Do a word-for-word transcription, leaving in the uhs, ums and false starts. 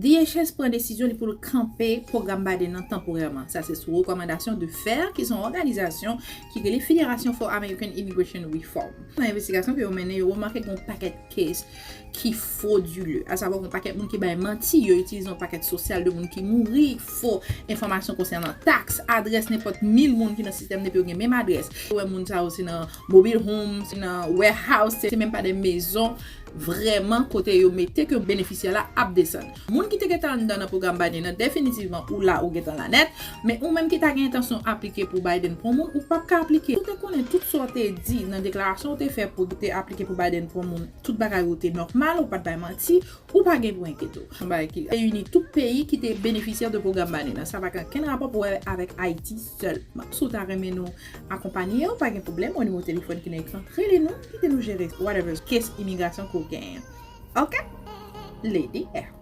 D H S pran desizyon li pou l kanpe pwogram Biden nan tanporèman. Sa se sou rekòmandasyon de FAIR, ki se yon òganizasyon ki rele Federation for American Immigration Reform. Nan envestigasyon ke yo mennen, yo remake gen yon pakèt case ki fodile. A savwa, gen yon pakèt moun ki bay manti, yo itilize yon pakèt sosyal de moun ki mouri, fo enfòmasyon konsènan taks, adrès nenpòt mil moun ki nan sistèm nan epi yo gen menm adrès. Ou wè moun sa yo se nan mobile home, se nan warehouse, se menm pa de mezon vrèman kote yo mete ke benefisyè la ap desann. Moun ki te gentan anndan nan pwogram Biden nan, definitivman ou la, ou gentan la nèt, men ou menm ki ta gen entansyon aplike pou Biden pran moun, ou p ap ka aplike. Ou te konnen tout sa w te di nan deklarasyon w te fè pou te aplike pou Biden pran moun, tout bagay ou te nòmal, ou pa t bay manti, ou pa gen pou enkyete w. Yon bagay ki reyini tout peyi ki te benefisyè de pwogram Biden nan. Sa pa gen okenn rapò pou wè avèk Ayiti sèlman. Si w ta renmen nou akonpanye w, pa gen pwoblèm, ou nimewo telefòn ki nan ekran, rele nou, kite nou jere whatever case imigrasyon ke w genyen. Ok? Lady F.